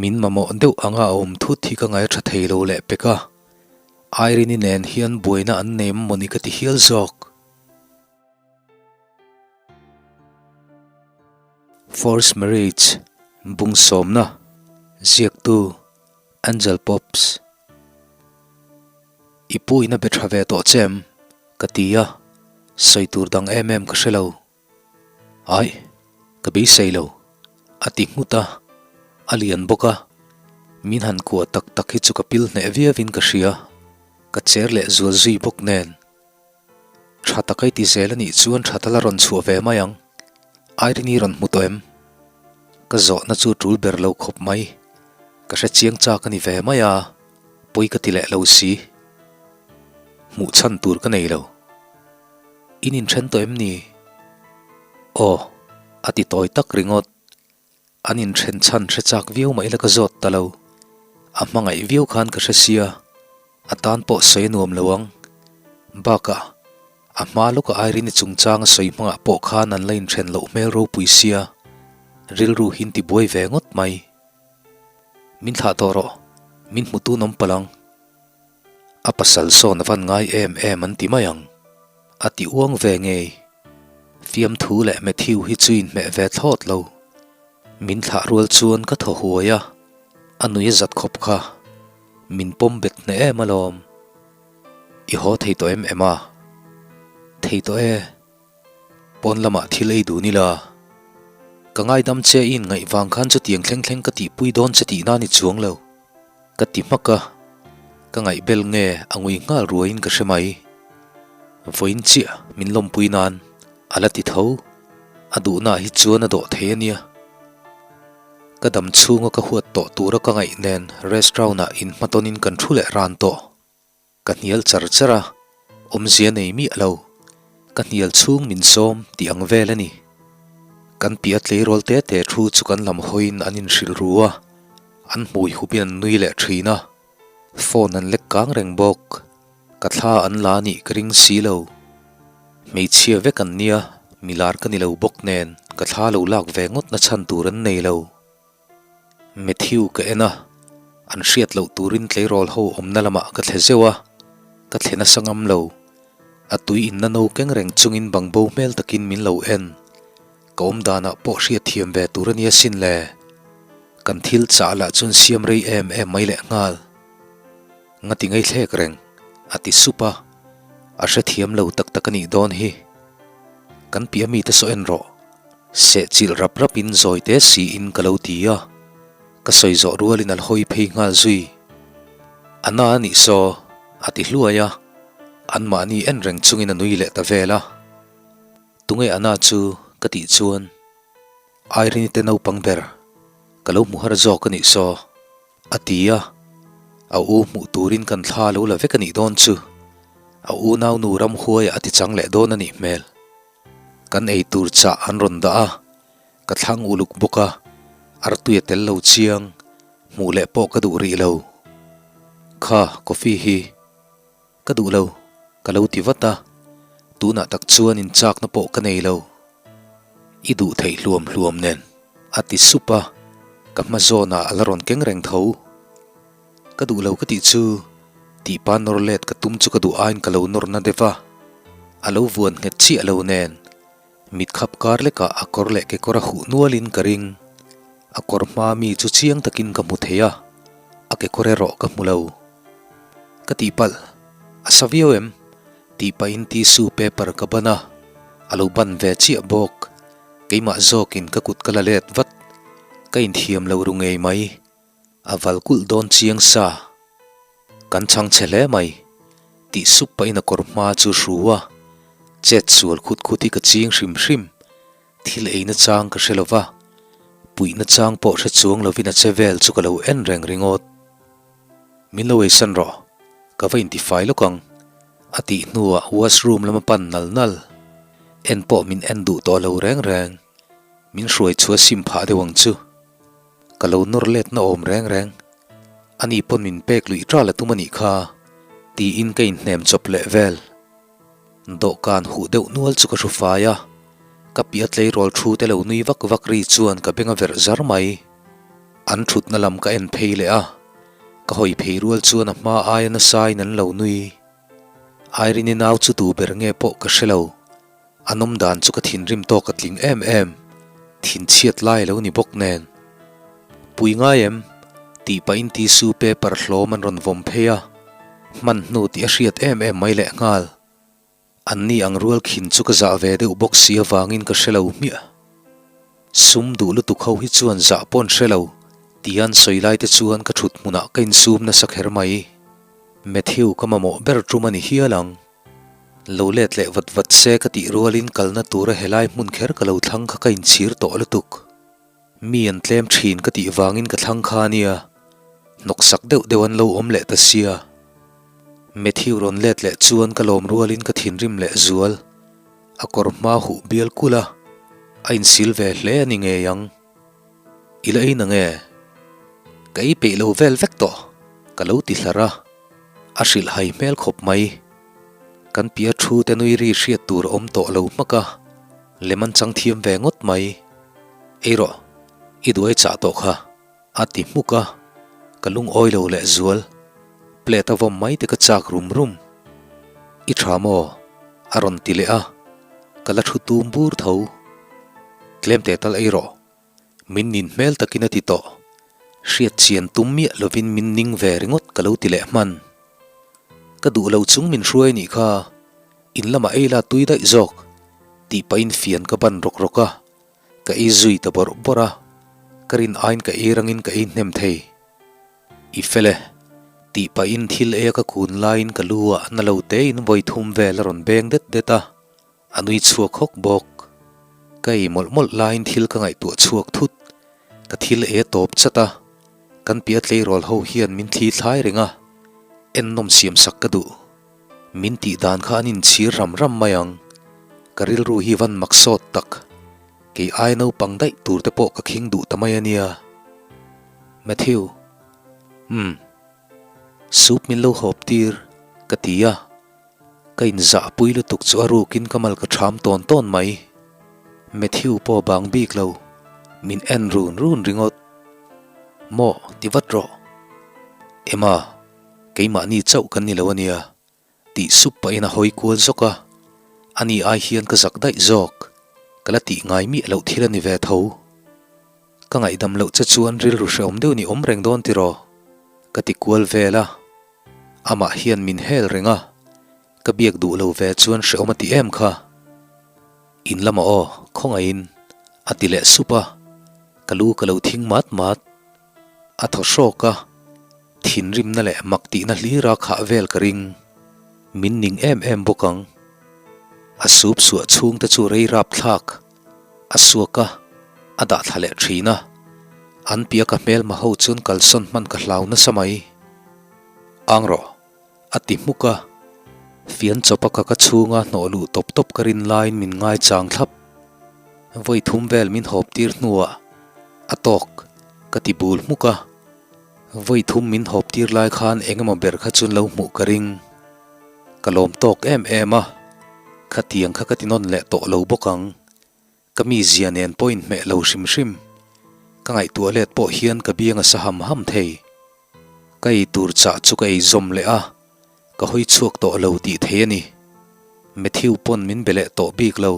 Min mamawh deuh anga a awm thut hi ka ngaihṭha thei lo leh pek a, Irene-i nen hian buaina an nei mawni ka ti hial zawk. Forced Marriage, Bung sawmna, Ziaktu, Angel Pops. I pu in a be tha ve tawh che em? Ka ti a, sawi tur dang em em ka hre lo. Aih, ka beisei lo, a ti nghut a, a lian bawk a, min han kuah tak tak hi chu ka pil hneh viauin ka hria, ka cher leh zual zui bawk nen. Tha tak ei ti zel a nih chuan tha tal a rawn chhuah ve mai ang. Irene-i rawn hmu tawh em? Ka zawhna chu tul ber lo khawp mai. Ka hre chiang chak a ni ve mai a, pawi ka ti leh lo si. Hmuh chhan tur ka nei lo. In inthen tawh em ni? Aw, a ti tawi tak ringawt. An inthen chhan hre chak viau mah ila ka zawt ta lo. A hmangaih viau khan ka hre sia, a tan pawh sawi a nuam lo ang. Bakah, a hma lawka Irene-i chungchang a sawi hmangah pawh khan an la inthen loh hmel ropui sia, rilru hi in tibuai ve ngawt mai. Min thlah tawh rawh, min hmu tun awm palh ang. A pasal sawn a van ngai em em an ti mai ang. A ti uang ve ngei. Fiamthu leh Matthew hi chu inhmeh ve thlawt lo. Min thlah rual chuan ka thaw huai a, a nui a zat khawp kha. Min pawm bet hneh em alawm. I haw thei tawh em em a? Thei tawh e. Pawn lamah thil ei dun ila. Ka ngaidam che i inngaih vang khan chutiang thleng thleng ka tihpui dawn che tihna ni chuang lo. Ka ti hmak a, ka ngaihbel nge a ngui nghal ruaiin ka hre mai. Vawiin chiah min lawmpui nan a la ti tho, a duhnaah hi chuan a dawh thei a nia. Ka dam chhunga ka huat tawh tura ka ngaih nen restaurant-ah inhmatawnin kan thu leh ran tawh. Ka hnial char char a, awmzia nei miah lo. Ka hnial chhung min sawm tih ang vel a ni. Kan piah tleirawl te te thu chu kan lam hawiin an inhrilh ru a, an hmui hupin an nui leh thin a. Phone an lek kang reng bawk. Ka thla an la anih ka ring si lo. Hmeichhia vek an nia, milar ka ni lo bawk nen ka thla lo lak ve ngawt na chhan tur an nei lo. Matthew ka en a, an hriat loh turin tleirawl ho awmna lamah ka thle zeuh a, ka thle nasa ngam lo. A tui inna no keng reng chungin bangbo hmel takin min lo en. Ka awm danah pawh hriatthiam ve tur a nia sin le. Kan thil chah lah chuan siam rei em em mai leh nghal. Ngati ngei thlek reng, a ti sup a, a hrethiam lo tak tak a nih dawn hi. Kan piah mite saw en rawh. Sehchilh rap rapin zawi te siin ka lo ti a, ka sawi zawh rualin a la hawi phei nghal zui. A na a nih saw, a ti hluai a, anmahni en reng chungin a nui leh ta vel a. Tunge a na chu ka tih chuan Irene te naupang ber ka lo hmu har zawk a nih saw, a ti a, a u hmuh turin kan thla lo la vek a nih dawn chu, a unaunu ramhuaiah a ti chang leh dawn a nih hmel. Kan ei tur chah an rawn dah a, ka thlang uluk bawk a, artui a tel lo chiang, hmuh leh pawh ka duh rih lo. Kha coffee hi ka duh lo, ka lo ti vat a, tunah tak chuan inchakna pawh ka nei lo. I duh theih hluam hluam nen, a ti sup a, ka hma zawnah a la rawn keng reng tho. Ka duh lo ka tih chu tih pa nawr let ka tum chu ka duh aiin ka lo nawr na deuh a, a lo vuan nghet chiah lo nen mit khap kar lekah a kawr leh kekawr a huh nualin ka ring. A kawr hma mi chu chiang takin ka hmu thei a, a kekawr erawh ka hmu lo. Ka tihpalh, a sa viau em? tih pahin tissue paper ka ban a, a lo ban ve chiah bawk. Keimah zawkin ka kut ka la let vat, ka inthiam lo ru ngei mai. A val kulh dawn chiang sa. Kan chhang chhe hle mai, tih sup pahin a kawr hma chu hru a, chet sual khut khut hi ka ching hrim hrim. Thil eina chang ka hre lo va, puihna chang pawh hre chuang lovin a che vel chu ka lo en reng ringawt. Min lo eisan rawh, ka va intifai lawk ang, a tih hnuah washroom lama pan nal nal. En pawh min en duh tawh lo reng reng, min hruai chhuah sim phah deuh ang chu. Ka lo nawr letna awm reng reng. Ani pawn min pek luih ṭal a tum a nih kha, tiin ka inhnem chawp leh vel. Dawhkan huh deuh nual chu ka hru fai a, ka piah tleirawl thu te lo nui vak vak ri chuan ka beng a verh zar mai. An thutna lam ka en phei leh a, ka hawi phei rual chuan a hma aia nasain an lo nui. Irene-i nau chu tu ber nge pawh ka hre lo. A nawm dan chu ka thinrim tawk a tling em em, thinchhiat lai a lo ni bawk nen. Pui ngai em? tih pahin tissue paper hlawm an rawn vawm phei a, hman hnu tih a hriat em em mai lehnghal. An ni ang rual khin chu ka zah ve deuh bawk si avangin ka hre lo hmiah. Sum duh lutuk ho hi chuan zah pawh an hre lo tia an sawi lai te chuan ka thut hmunah ka insum nasa kher mai. Matthew ka mamawh ber tum a ni hial ang. Lo let leh vat vat se ka tih rualin kalna tura helai hmun kher ka lo thlang kha ka inchhir tawh lutuk. Mi an tlem thin ka tih vangin ka thlang kha ania, hnawksak deuh deuh an lo awm leh ta sia. Matthew rawn let leh chuan ka lawm rualin ka thinrim leh zual. A kawr hma huh bial kulh a, a insil ve hle a ni ngei ang. I la ei nange? Ka ei peih lo vel vek tawh, ka lo ti hlar a, a hrilh hai hmel khawp mai. Kan piah thu te nui ri hriat tur a awm tawh lo hmak a. Lem an chang thiam ve ngawt mai. Ei rawh, i duai chah tawh kha, a ti hmuk a, ka lungawi lo leh zual. Plate a vawm mai te ka chak rum rum. I tha maw? a rawn ti leh a, ka la thu tum bur tho. Tlem teh tal ei rawh, min nin hmel takin a ti tawh. Hriat chian tum miah lovin min ning ve ringawt ka lo ti leh hman. Ka duh lo chung min hruai nih kha. In lamah ei la tui daih zawk tih pahin fian ka ban rawk rawk a, ka ei zui ta bawrh bawrh a, ka rin aiin ka ei rangin ka ei hnem thei. I fel e tih pahin thil eia ka kun laiin ka lu ah na lo tein vawi thum vel a rawn beng det det a, a nui chhuak hawk bawk. Ka ei mawlh mawlh laiin thil ka ngaihtuah chhuak thut, ka thil ei a tawp chat a, kan piah tleirawl ho hian min thli thlai reng a, ennawm siam sak ka duh. Min tih dan kha an inchhir ram ram mai ang. Ka rilru hi van mak sawt tak. Kei ai naupang daih tur te pawh ka khing duh ta mai a nia. Matthew. Umm. Soup min lo hawp tir, ka ti a. Ka inzah pui lutuk chu a rukin ka mal ka ṭham tawn tawn mai. Matthew pawh bang bik lo. Min en run run ringawt. Maw, ti vat rawh. Emma. Keimahni chauh kan ni lo a nia, tih sup pahin a hawi kual zawk a, ani ai hian ka zak daih zawk, ka la tih ngai miah loh thil a ni ve tho. Ka ngaihdam loh che chuan rilru hrehawm deuh ni awm reng dawn tiraw? Ka ti kual vel a, amah hian min hel reng a, ka biak duh lo ve chuan hrehawm a ti em kha. In lamah aw, khawngaihin, a ti leh sup a, ka lu ka lo thing mat mat. A thaw hrawk a, thinrimna leh mak tihna hlira khah vel ka ring. Min ning em em bawk ang. A sup suah chhungte chu rei rap thlak a suak a, a dah thla leh thin a. An piah ka hmelma ho chuan kalsawn hman ka hlau nasa mai. Ang rawh, a ti hmuk a. Fian chawpa ka ka chhunga hnawh luh tawp tawp ka rin laiin min ngaichang thlap. Vawi thum vel min hawp tir hnuah a tawk ka ti bul hmuk a. Vawi thum min hawp tir lai khan eng emaw ber kha chuan lo hmuh ka ring. Ka lawm tawk em em a, khatiang kha ka ti nawn leh tawh lo bawk ang. Ka mizia nen pawh inhmeh lo hrim hrim. Ka ngaihtuah let pawh hian ka biang a sa ham ham thei. Ka ei tur chah chu ka ei zawm leh a, ka hawi chhuak tawh lo tih thei a ni. Matthew pawn min be leh tawh bik lo.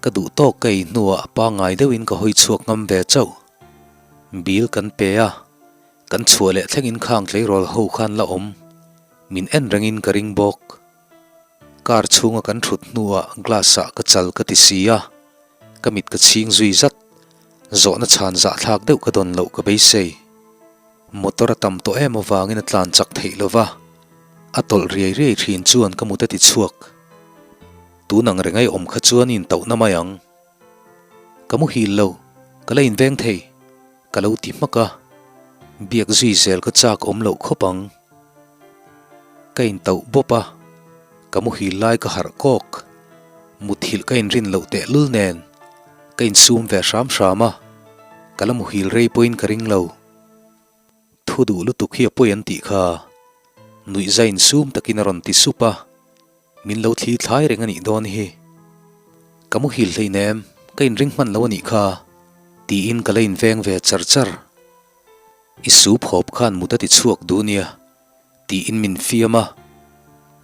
Ka duh tawk ka ei hnuah pangngai deuhin ka hawi chhuak ngam ve chauh. Bill kan pe a, kan chhuah leh thlengin khang tleirawl ho khan la awm. Min en rengin ka ring bawk. Car chhunga kan thut hnuah glass ah ka chal ka ti si a, ka mit ka chhing zui zat. Zawhna chhan zahthlak deuh ka dawn loh ka beisei. Motor a tam tawh em avangin a tlan chak theih lo va, a tawlh riai riai thin chuan ka mut a ti chhuak. Tun ang reng aiawm kha chuan intauhna mai ang. Ka muhil lo, ka la inveng thei. Ka lo ti hmak a, biak zui zel ka chak awm loh khawp ang. Ka intauh bawp a, ka muhil lai ka harh kawk. Muthilh ka inrin loh tehlul nen ka insum ve hram hram a, ka la muhil rei pawhin ka ring lo. Thu duh lutuk hi a pawi an tih kha, nuihza insum takin a rawn ti sup a. Min lo thli thlai reng a nih dawn hi. Ka muhil hleinem, ka inring hman lo a nih kha, tiin ka la inveng ve char char. I soup hawp khan mut a ti chhuak duh nia, tiin min fiam a.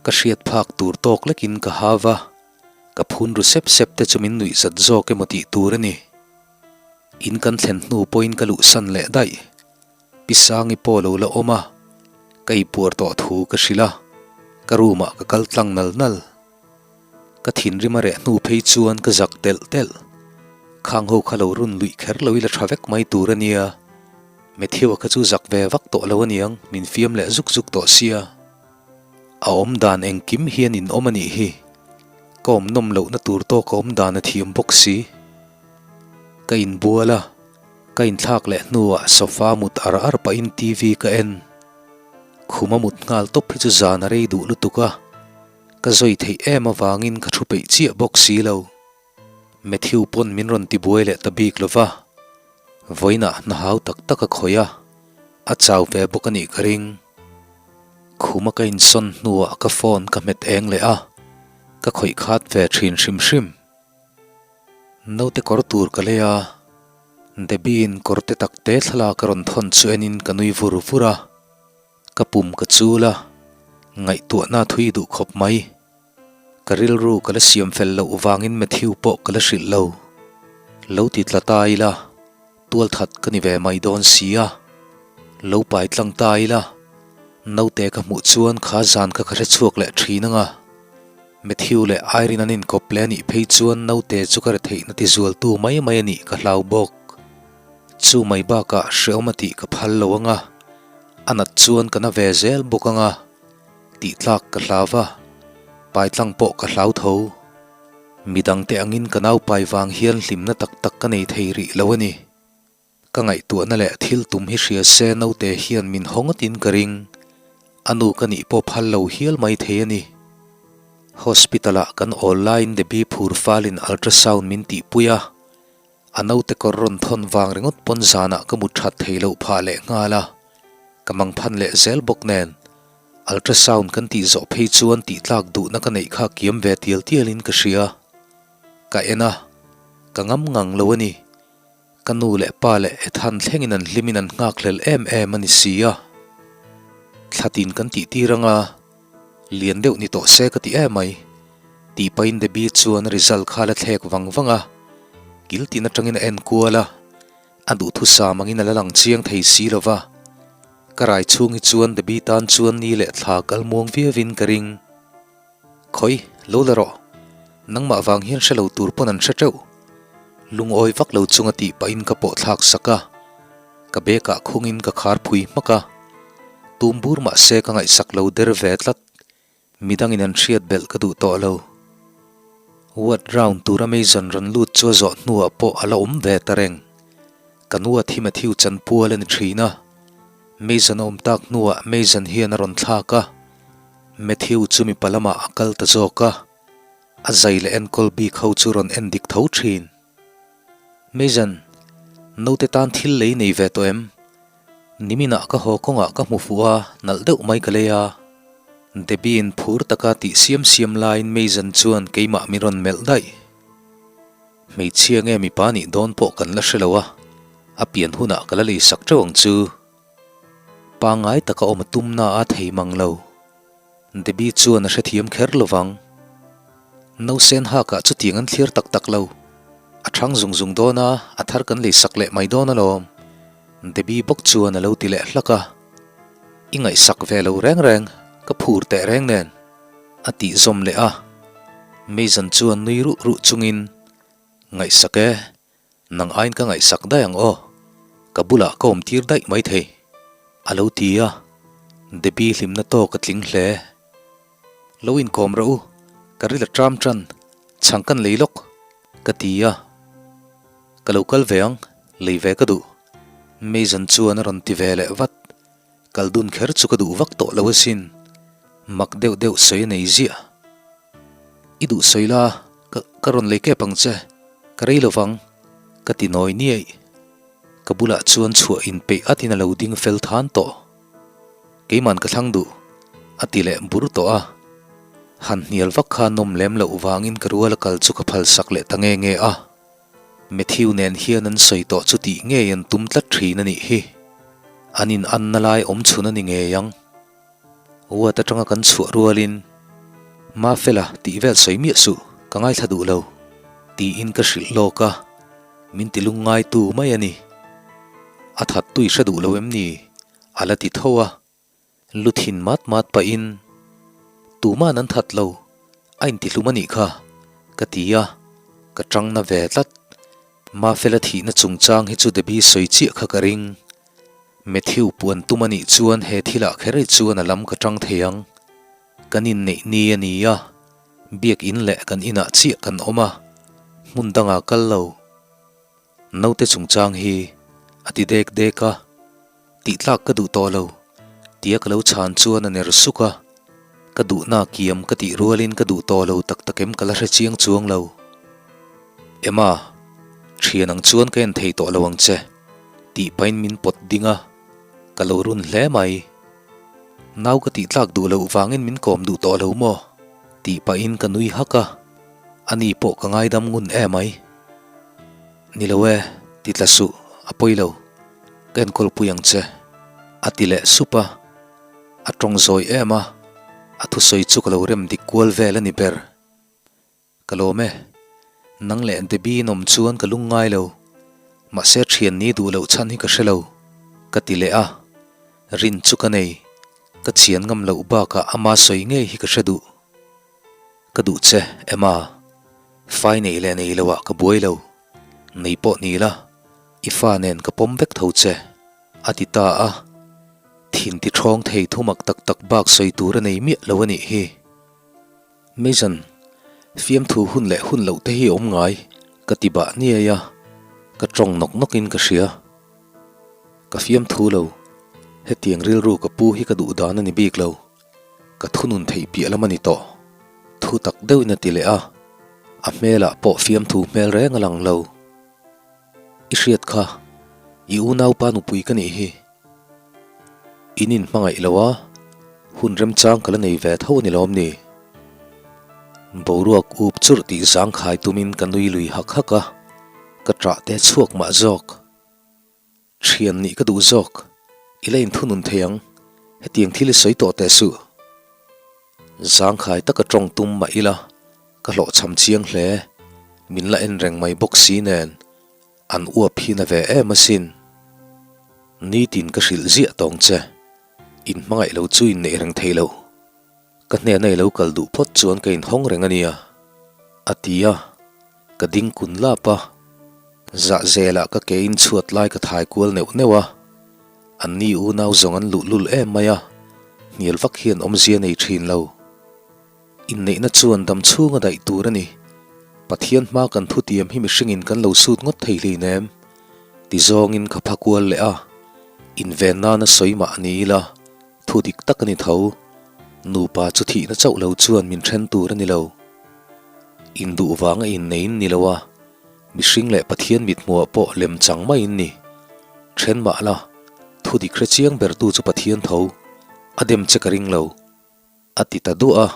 Ka hriat phak tur tawk lekin ka hau va, ka phun ru sep sep te chu min nuih zat zawk emaw tih tur a ni. In kan thlen hnu pawhin ka luhsan leh daih. Pi Sangi pawh lo la awm a, ka ipuar tawh thu ka hrilh a, ka room ah ka kal tlang nal nal. Ka thinrim a reh hnu phei chuan ka zak telh telh. Khang ho kha lo run luih kher lo ila tha vek mai tur a nia. Matthew-a kha chu zak ve vak tawh lo aniang, min fiam leh zuk zuk tawh sia. A awm dan engkim hian in awm a nih hi. Ka awm nawm lohna tur tawk a awm dan a thiam bawk si. Ka inbual a, ka inthlak leh hnuah sofa mut ar ar pahin TV ka en. Khuma mut nghal tawp hi chu zan a rei duh lutuk a. Ka zawi theih em avangin ka thu peih chiah bawk si lo. Matthew pawn min rawn tibuai leh ta bik lo va, vawiinah hna hau tak tak a khawih a, a chau ve bawk a nih ka ring. Khuma ka insawn hnuah ka phone ka hmet eng leh a, ka khawih khat ve thin hrim hrim. Naute kawr tur ka lei a, Debbie-in kawr te tak te thlalak a rawn thawn chu enin ka nui vur vur a. Ka pum ka chul a, ngaihtuahna thui duh khawp mai. Ka rilru ka la siam fel loh vangin Matthew pawh ka la hrilh lo. Lo ti tla ta ila, tualthat ka ni ve mai dawn si a. Lo pai tlang ta ila, naute ka hmuh chuan kha zan kha ka hre chhuak leh thin ang a. Matthew leh Irene an inkawp leh a nih phei chuan naute chu ka retheihna ti zualtu mai mai a nih ka hlau bawk. Chu mai bakah hreawm a tih ka phal lo ang a, a nat chuan ka na ve zel bawk ang a, tih tlak ka hlau va, paitlang pawh ka hlau tho. Midangte angin ka naupai vang hian hlimna tak tak ka nei thei rih lo a ni. Ka ngaihtuahna leh thil tum hi hria se naute hian min haw ngawtin ka ring. A nu ka nih pawh phal lo hial mai thei a ni. Hospital-ah kan awl laiin Debbie phur falin ultrasound min tihpui a. A naute kawr rawn thawn vang ringawt pawn zanah ka mut that thei loh phah leh nghal a, ka mangphan leh zel bawk nen. Ultrasound kan tih zawh phei chuan tih tlak duhna ka neih kha kiam ve tial tialin ka hria. Ka en a, ka ngam ngang lo a ni. Ka nu leh pa leh Ethan thlengin an hlimin an nghakhlel em em a ni si a. Thlatin kan tih tir anga. Lian deuh ni tawh se ka ti em mai. Tih pahin Debbie chuan a result kha la thlek vang vang a, kil tin atangin a en kual a, a duhthusam angin a la lang chiang thei si lo va. Ka rai chhung hi chuan Debbie tan chuan ni leh thla kal muang viauin ka ring. Khawi, lo la rawh. Nangmah vang hian hre lo tur pawn an hre teuh. Lungawi vak lo chunga tih pahin ka pawh thlak sak a. Ka bag ah khungin ka khar phui hmak a, tum bur mah se ka ngaihsak lo der ve tlat, midangin an hriat belh ka duh tawh lo. Ward round tura Mason rawn lut chu a zawh hnuah pawh a la awm ve ta reng. Ka nu a thi Matthew chanpual a ni thin a, Mason a awm tak hnuah Mason hian a rawn thlak a, Matthew chu mipa lamah a kal ta zawk a, a zai leh enkawl bik ho chu rawn en dik tho thin. Mason, naute tan thil lei nei ve tawh em? Niminah ka haw kawngah ka hmu fuh a, nalh deuh mai ka lei a. Debbie-in phur taka tih siam siam laiin Mason chuan keimah min rawn melh daih. Hmeichhia nge mipa nih dawn pawh kan la hre lo a, a pian hunah ka la lei sak teuh ang chu. Pangngai taka awm a tumna a thei mang lo. Debbie chuan a hrethiam kher lo vang. Nausen hakah chutiang an thlir tak tak lo. A thang zung zung dawn a, a thar kan lei sak leh mai dawn alawm. Debbie bawk chuan a lo ti leh hlak a. I ngaihsak ve lo reng reng, ka phur teh reng nen. A tih zawm leh a. Mason chuan nui ruh ruh chungin, Ngaihsak e, Nang aiin ka ngaihsak daih ang aw, ka bulah ka awm tir daih mai thei, a lo ti a, Debbie hlimna tawk a tling hle. Lo inkawm rawh u, ka ril a ṭam ṭan, chhang kan lei lawk, ka ti a. Ka lo kal ve ang, lei ve ka duh. Mason chuan a rawn ti ve leh vat, kal dun kher chu ka duh vak tawh lo asin, mak deuh deuh sawi a nei ziah. I duh sawi la, ka ka rawn lei kep ang che, ka rei lo vang, ka ti nawi niaih. Ka bulah chuan chhuah inpeih atin a lo ding fel than tawh. Keiman ka thlang duh, a ti leh bur tawh a. Han hnial vak kha nawm lem loh vangin ka rual a kal chu ka phalsak leh ta nge nge a. Matthew nen hian an sawi tawh chu tih ngei an tum tlat thin a nih hi. An in anna lai awm chhun a ni ngei ang. Ward atanga kan chhuah rualin, Mafela tih vel sawi miah suh, ka ngaithla duh lo, tiin ka hrilh lawk a, min ti lungngaitu mai a ni. A that tui hre duh lo em ni? A la ti tho a, lu thin mat mat pahin, Tuma'n an that lo, a intihlum a nih kha, ka ti a, ka tangna ve tlat. Mafela thihna chungchang hi chu Debbie sawi chiah kha ka ring. Matthew puan tum a nih chuan he thilah kher hi chuan a lam ka tang thei ang. Kan inneih ni a ni a, biak in leh kan inah chiah kan awm a, hmun dangah kal lo. Naute chungchang hi a ti dek dek a, tih tlak ka duh tawh lo tia ka lo chhan chuan a ner suk a, ka duhna kiam ka tih rualin ka duh tawh lo tak tak em ka la hre chiang chuang lo. Emma, thian ang chuan ka en thei tawh lo ang che tih pahin min pawt ding a, ka lo run hle mai. Nau ka tih tlak duh loh vangin min kawm duh tawh lo maw? tih pahin ka nui hak a, ani pawh ka ngaidam ngun emai. Ni lo e, ti tla suh, a pawi lo. Ka enkawl pui ang che, a ti leh sup a. A tawng zawi em a, a thusawi chu ka lo rem dik kual vel a ni ber. Ka lawm e, nang leh Debbie in awm chuan ka lung ngai lo, mahse thian ni duh loh chhan hi ka hre lo, ka ti leh a. Rin chu ka nei, ka chian ngam loh bakah ama sawi ngei hi ka hre duh. Ka duh che, Emma. Fai nei leh nei loah ka buai lo. Nei pawh ni la, i fa nen ka pawm vek tho che, a ti ta a. Thin ti ṭhawng thei thumak tak tak bak sawi tur a nei miah lo a nih hi. Mason, fiamthu hun leh hun loh te hi awm ngai, ka ti bah niai a, ka ṭawng nawk nawkin ka hria. Ka fiamthu lo, hetiang rilru ka pu hi ka duh dan a ni bik lo. Ka thunun theih piah lam a ni tawh. Thu tak deuhin a ti leh a, a hmelah pawh fiamthu hmel reng a lang lo. I hriat kha, i unaupa nupui ka nih hi. In inhmangaih lo a, hun remchang ka la nei ve tho a ni lawm ni? Boruak up churh tih zangkhai tumin ka nui lui hak hak a, ka ṭah te chhuak mah zawk. Thian nih ka duh zawk, i la inthunun thei ang, hetiang thil i sawi tawh teh suh. Zangkhai taka tawng tum mah ila, ka hlawhchham chiang hle, min la en reng mai bawk si nen, an uap hi na ve em asin. Nitin ka hrilh ziah tawng che, inhmangaih lo chu inneih reng thei lo. Ka hnena i lo kal duh phawt chuan ka inhawng reng a nia, a ti a, ka ding kun lap a. Zah zelah ka ke in chhuat lai ka thai kual neuh neuh a, anni unau zawng an luh lul em mai a, hnial vak hian awmzia nei thin lo. Inneihna chuan dam chhunga daih tur a ni. Pathian hma kan thutiam hi mihringin kan lo sut ngawt thei hlin em? Ti zawngin ka pha kual leh a, inven nana sawi mah ni ila, Thu dik tak a ni tho. Nupa chu thihna chauh lo chuan min then tur a ni lo. Induh vanga inneiin ni lo a, mihring leh Pathian mithmuah pawh lem chang maiin ni. Then mah la, thu dik hre chiang bertu chu Pathian tho. A dem che ka ring lo. A ti ta duah a.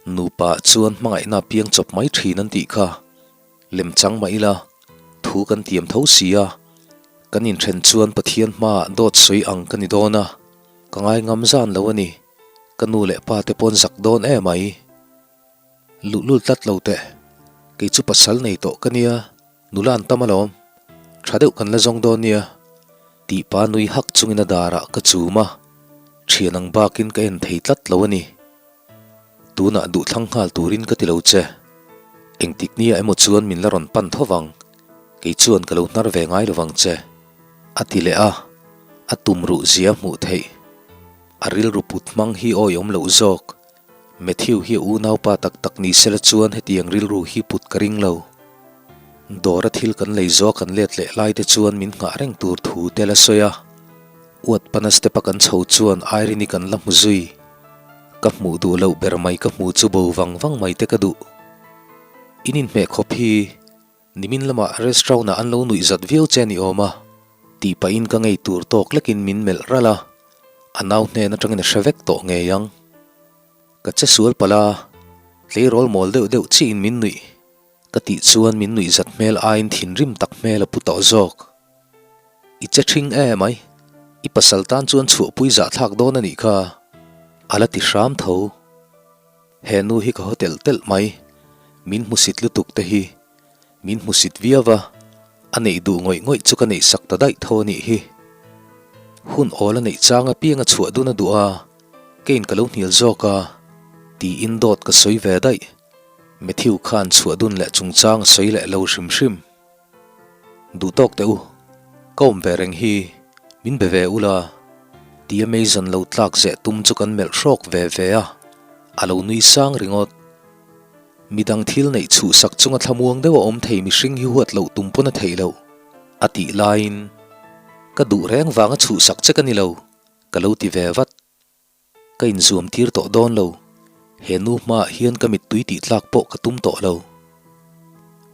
Nupa chuan hmangaihna piang chawp mai thin an tih kha. Lem chang mah ila, thu kan tiam tho si a, kan inthen chuan Pathian hmaah dawt sawi ang ka ni dawn a, ka ngai ngam zan lo a ni, ka nu leh pa te pawn zak dawn em mai. Luhlul tlat lo teh, kei chu pasal nei tawh ka nia, nula an tam alawm, tha deuh kan la zawng dawn nia, tih pa nui hak chungin a darah ka chum a, thian ang bakin ka en thei tlat lo a ni. Tunah duhthlang nghal turin ka ti lo che. Engtik nia emaw chuan min la rawn pan tho vang, kei chuan ka lo hnar ve ngai lo vang che. A ti leh a, a tum ruh zia hmuh theih. A rilru put hmang hi awiawm loh zawk. Matthew hi a unaupa tak tak ni sela chuan hetiang rilru hi put ka ring lo. Dawra thil kan lei zawh a kan let leh lai te chuan min nghah reng tur thu te la sawi a. Uat pana step a kan chho chuan Irene-i kan la hmu zui. Ka hmuh duh loh ber mai ka hmu chu bo vang vang mai te ka duh. In inhmeh khawp hi nimin lamah restaurant ah an lo nuih zat viau che ni awm a, tih pahin ka ngei tur tawk lekin min melh ralh a, a nau hnen atangin a hre vek tawh ngei ang. Ka che sual palh a, tleirawl mawl deuh deuh chiin min nuih ka tih chuan min nuih zat hmel aiin thinrim tak hmel a pu tawh zawk. I che ṭhing e mai. I pasal tan chuan chhuahpui zahthlak dawn a nih kha, a la ti hram tho. He nu hi ka haw telh telh mai, min hmusit lutuk te hi min hmusit viau va, a neih duh ngawih ngawih chu ka neih sak ta daih tho a nih hi. Hun awl a neih chang apiang a chhuah dun a duh a, keiin ka lo hnial zawk a, tiin dawt ka sawi ve daih. Matthew khan chhuah dun leh chungchang a sawi leh lo hrim hrim. Duh tawk teh u, ka awm ve reng hi, min be ve ula, tia Mason lo tlak zeh tum chu kan melh hrawk ve ve a, a lo nui sang ringawt. Midang thil neih chhuhsak chunga thlamuang deuh a awm thei mihring hi huat loh tum pawn a theih loh, a tih laiin, Ka duh reng vanga chhuhsak che ka ni lo, ka lo ti ve vat. Ka inzuam tir tawh dawn lo, he nu hmaah hian ka mittui tih tlak pawh ka tum tawh lo.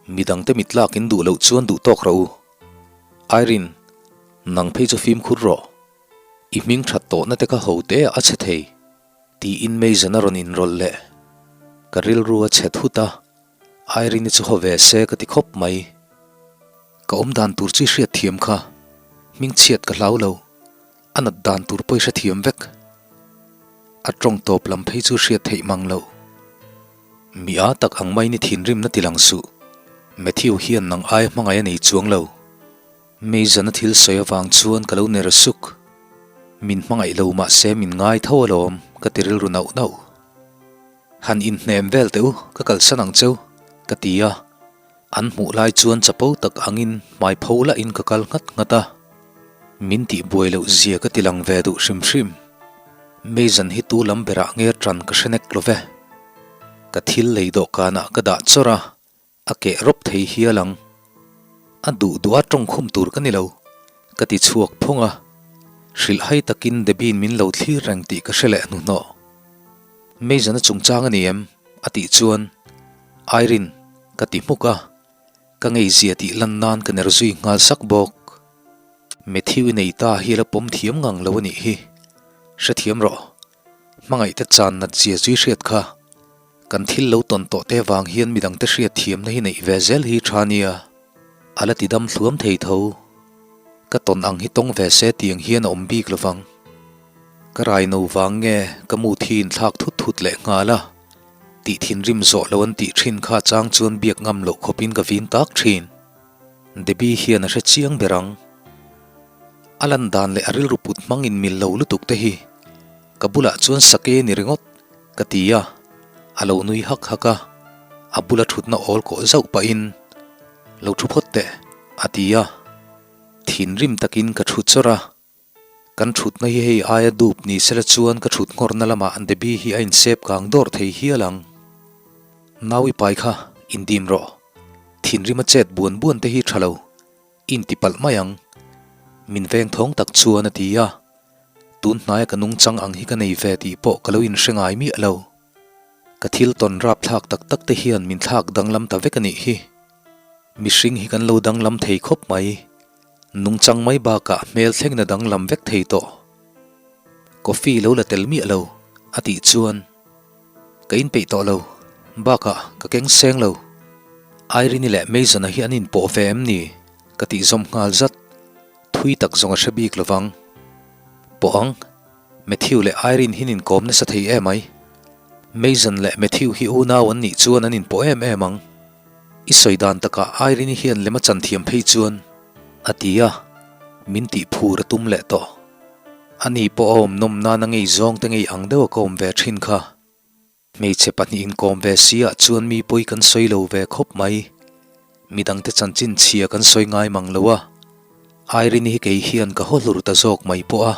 Midangte mit lak in duh loh chuan duh tawk rawh u. Irene, nang phei chu fimkhur rawh. I hming that tawhna te kha ho te ah a chhe thei, tiin Mason a rawn inrawlh leh. Ka rilru a chhe thut a, Irene-i chu haw ve se ka ti khawp mai. Ka awmdan tur chu i hriatthiam kha, hmingchhiat ka hlau lo. A nat dan tur pawh i hrethiam vek. A tawng tawp lam phei chu hriat theih mang loh. Mi a tak ang mai ni thinrimna ti lang suh. Matthew hian nang aia hmangaih a nei chuang lo. Mason-a thil sawi avang chuan ka lo ner suk. Min hmangaih lo mahse min ngai tho alawm ka ti rilru nauh nauh. Han inhnem vel teh u, ka kalsan ang cheu, ka ti a. An hmuh lai chuan chapo tak angin hmai pho lahin ka kal nghat nghat a. Min tih buai loh zia ka ti lang ve duh hrim hrim. Mason hi tu lam berah nge ṭan ka hre nek lo ve. Ka thil lei dawhkanah ka dah chawrh a, a keh rawp thei hial ang. A duh duh a tawngkhum tur ka ni lo, ka ti chhuak phawng a. Hrilh hai takin Debbie-in min lo thlir reng tih ka hre leh hnuhnawh. Mason-a chungchang a ni em? a tih chuan Irene ka ti hmuk a, ka ngeizia tih lan nan ka ner zui nghal sak bawk. Matthew i nei ta hi a la pawm thiam ngang lo a nih hi. Hrethiam rawh. Hmangaihte chan nat zia zui hriat kha. Kan thil lo tawn tawh te vang hian midangte hriat thiamna hi neih ve zel hi tha nia. A la ti dam thluam thei tho. Ka tawn ang hi tawng ve se tiang hian a awm bik lovang. Ka raino vang nge ka mu thi inthlak thut thut leh nghal a, tih thinrim zawh lo an tih thin kha chang chuan biak ngam loh khawpin ka vin tak thin. Debbie hian a hre chiang ber ang. A lan dan leh a rilru put hmang in mil lo lutuk te hi ka bulah chuan sake ni ringawt ka ti a, a lo nui hak hak a, a bula thutna awl kawh zauh pahin lo thu phawt teh a ti a, thinrim takin ka thu chawrh a. Kan thutna hi hei aia dup ni sela chuan ka thut nghawrna lamah Debbie hi a insep kang dawr thei hial ang. Nau i pai kha, indim rawh. Thinrim a chet buan buan te hi tha lo. I inti palh mai ang. Min veng thawng tak chuan a ti a. Tun hnaia ka nungchang ang hi ka nei ve tih pawh ka lo inhre ngai miah lo. Ka thil tawn rapthlak tak tak te hian min thlak danglam ta vek a nih hi. Mihring hi kan lo danglam thei khawp mai. Nungchang mai bakah hmel thlengin a danglam vek thei tawh. Coffee lo la tel miah lo, a tih chuan ka inpeih tawh lo. Bakah ka keng seng lo. Irene-i leh Mason-a hi an inpawh ve em ni? ka tih zawm nghal zat. Thui tak zawng a hre bik lovang. Pawh ang, Matthew leh Irene hi an inkawm nasa thei em ai. Mason leh Matthew hi unau an nih chuan an inpawh em em ang. I sawi dan takah Irene-i hian lem a chan thiam phei chuan a ti a, min tih phur a tum leh tawh. Ani pawh a awm nawm nan a ngei zawng te ngei ang deuh a ka awm ve thin kha. Hmeichhe pahnihin kawm ve si ah chuan mi pawi kan sawi lo ve khawp mai. Midangte chanchin chhia kan sawi ngai mang lo a, Irene-i hi kei hian ka haw hlur ta zawk mai pawh a.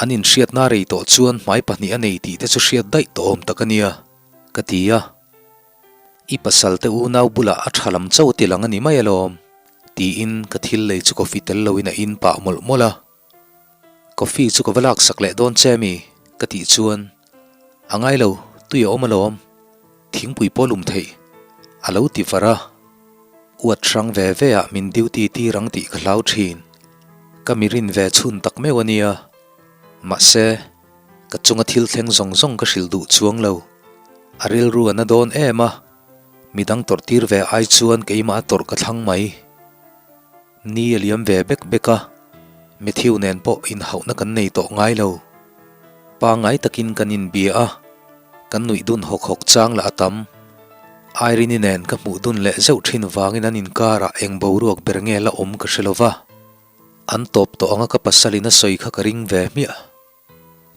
An inhriatna rei tawh chuan hmai pahnih a nei tih te chu hriat daih tawh awm tak a nia, ka ti a. I pasal te unau bulah a tha lam chauh ti lang a ni mai alawm, tiin ka thil lei chu coffee tel loin a in pah mawlh mawlh a. Coffee chu ka va laksak leh dawn che mi? ka tih chuan, A ngai lo, tui a awm alawm, thingpui pawh lum theih, a lo ti var a. Uat hrang ve ve ah min duty tir ang tih ka hlau thin, ka mi rin ve chhun tak meuh a nia. Mahse. Ka chunga thil thleng zawng zawng ka hrilh duh chuang lo. A rilru a na dawn em a, midang tawrh tir ve ai chuan keimah a tawrh ka thlang mai. Ni a liam ve bek bek a, Matthew nen pawh inhauhna kan nei tawh ngai lo. Pangngai takin kan inbia a, kan nuih dun hawk hawk chang lah a tam. Irene-i nen ka hmuh dun leh zeuh thin vangin an inkarah eng boruak ber nge la awm ka hre lo va. An tawp tawh anga ka pasalin a sawi kha ka ring ve hmiah.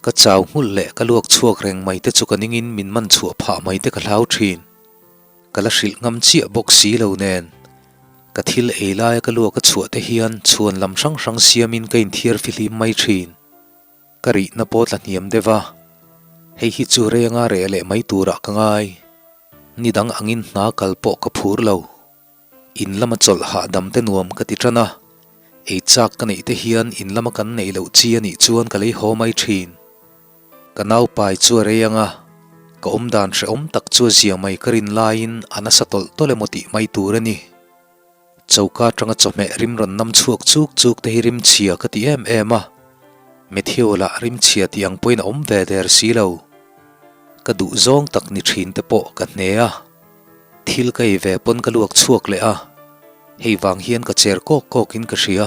Ka chau nghulh leh ka luak chhuak reng mai te chu ka ningin min man chhuah phah mai te ka hlau thin. Ka la hrilh ngam chiah bawk si lo nen. Ka thil ei laia ka luak a chhuah te hian chhuan lam hrang hrang siamin ka inthiar fihlim mai thin. Ka rihna pawh tla hniam deuh a, hei hi chu renga reh leh mai turah ka ngai. Ni dang angin hna kal pawh ka phur lo. In lama chawlh hahdam te nuam ka ti tan a, ei chak ka neih te hian in lama kan neih loh chi a nih chuan ka lei haw mai thin. Ka naupai chu a rei ang a, ka awmdan hrehawm tak chu a zia mai ka rin laiin a nasa tawlh tawlh emaw tih mai tur a ni. Choka atanga chawhmeh rim rawn nam chhuak chuk chuk te hi rim chhia ka ti em em a, Matthew lah rim chhia tih ang pawhin a awm ve der si lo. Ka duh zawng tak ni thin te pawh ka hne a, thil ka ei ve pawn ka luak chhuak leh a, hei vang hian ka cher kawk kawk in ka hria.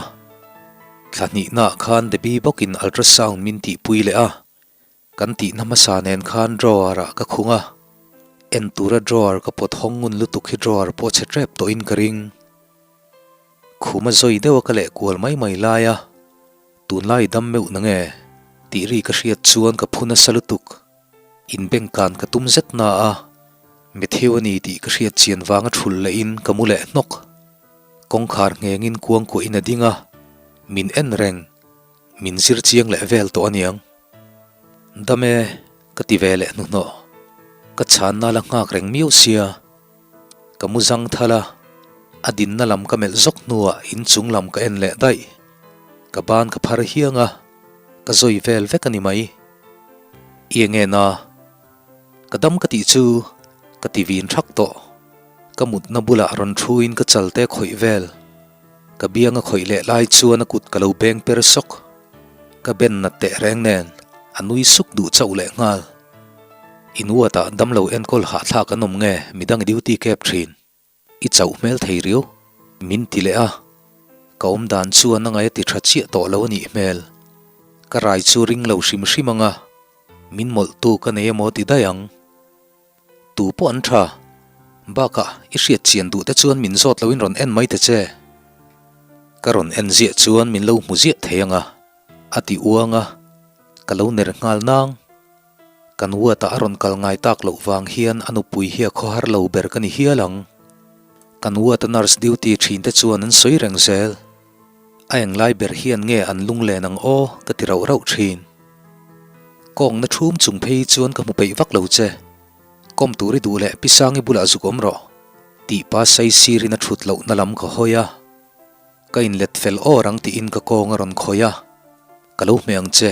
Thla hnihnaah khan Debbie bawkin ultrasound min tihpui leh a, Kan tihna hmasa nen khan drawer ah ka khung a, en tura drawer ka pawt hawng ngun lutuk hi drawer pawh chhe tep tawhin ka ring. Khuma zawi deuha ka leh kual mai mai lai a, tunlai dam meuh na nge? tih ri ka hriat chuan ka phu nasa lutuk. Inbengkan ka tum zet na a, Matthew a ni tih ka hriat chian vanga thul lehin ka mu leh hnawk. Kawngkhar nghengin kuangkuahin a ding a, min en reng. Min zir chiang leh vel tawh aniang. Dam e, ka ti ve leh hnuhnawh. Ka chhanna la nghak reng miau sia. Ka mu zang thal a, a dinna lam ka melh zawk hnuah inchung lam ka en leh daih. Ka ban ka phar hiang a, ka zawi vel vek a ni mai. I enge na? Ka dam ka tih chu ka ti vin thak tawh. Ka mutna bulah rawn thuin ka chal te khawih vel. Ka biang a khawih leh lai chuan a kut ka lo beng per sawk. Ka ben nat teh reng nen a nui suk duh chauh leh nghal. In ward-ah damlo enkawl hahthlak an awm nge midang i duty kep thin. I chauh hmel thei riau. Min ti leh a. Ka awm dan chuan a ngaih a ti tha chiah tawh lo a nih hmel. Ka rai chu ring lo hrim hrim ang a, min mawlhtu ka nei emaw ti daih ang. Tu pawh an tha. Bakah i hriat chian duh te chuan min zawt loin rawn en mai ta che. Ka rawn en ziah chuan min lo hmu ziah thei ang a, a ti uang a, ka lo ner nghal nang. Kan ward-ah a rawn kal ngai tak loh vang hian a nupui hi a khawhar lo ber ka ni hial ang. Kan ward-a nurse duty thinte chuan an sawi reng zel. A englai ber hian nge an lunglen ang aw ka ti rauh rauh thin. Kawngna thum chung phei chuan ka hmu peih vak lo che. Kawm tur i duh leh Pi Sangi bulah zuk awm rawh tih pa saisirin a thut lohna lam ka hawi a. Ka inlet fel awr ang tiin ka kawng a rawn khawih a, Ka lo hmeh ang che,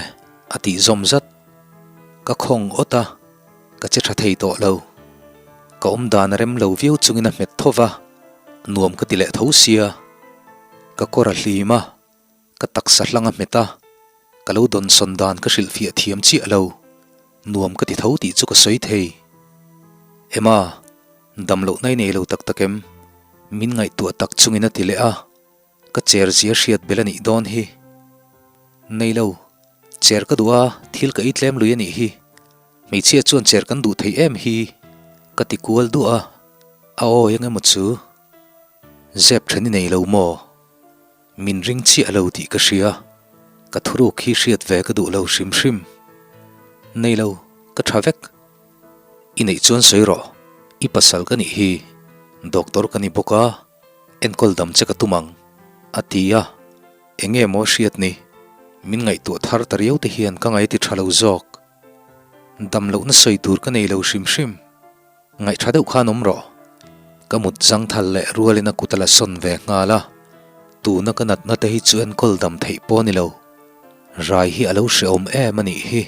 a tih zawm zat. Ka khawng awt a, ka che tha thei tawh lo. Ka awm dan a rem lo viau chungin a hmet tho va, nuam ka ti leh tho sia. Ka kawr a hlim a, ka taksa hlang a hmet a, ka lo dawnsawn dan ka hrilhfiah thiam chiah lo. Nuam ka ti tho tih chu ka sawi thei. Emma, dam lohna i nei lo tak tak em? Min ngaihtuah tak chungin a ti leh a, ka chair zia hriat bel a nih dawn hi. Nei lo, chair ka duh a, thil ka ei tlem lui a nih hi. Hmeichhia chuan chair kan duh thei em hi? Ka ti kual duah a, a aw eng emaw chu? Zep then i nei lo maw? Min ring chiah lo tih ka hria, ka thuruk hi hriat ve ka duh lo hrim hrim. Nei lo, ka tha vek. I neih chuan sawi rawh, i pasal ka nih hi, doctor ka ni bawk a, enkawl dam che ka tum ang, a ti a. Eng nge maw hriat ni? Min ngaihtuah thar ta riau te hian ka ngaih ti tha lo zawk. Dam lohna sawi tur ka nei lo hrim hrim. Ngaih tha deuh khan awm rawh. Ka mut zangthal leh rualin a kut a la sawn ve nghal a, tuna ka natna te hi chu enkawl dam theih pawh a ni lo. Rai hi a lo hrehawm em a nih hi.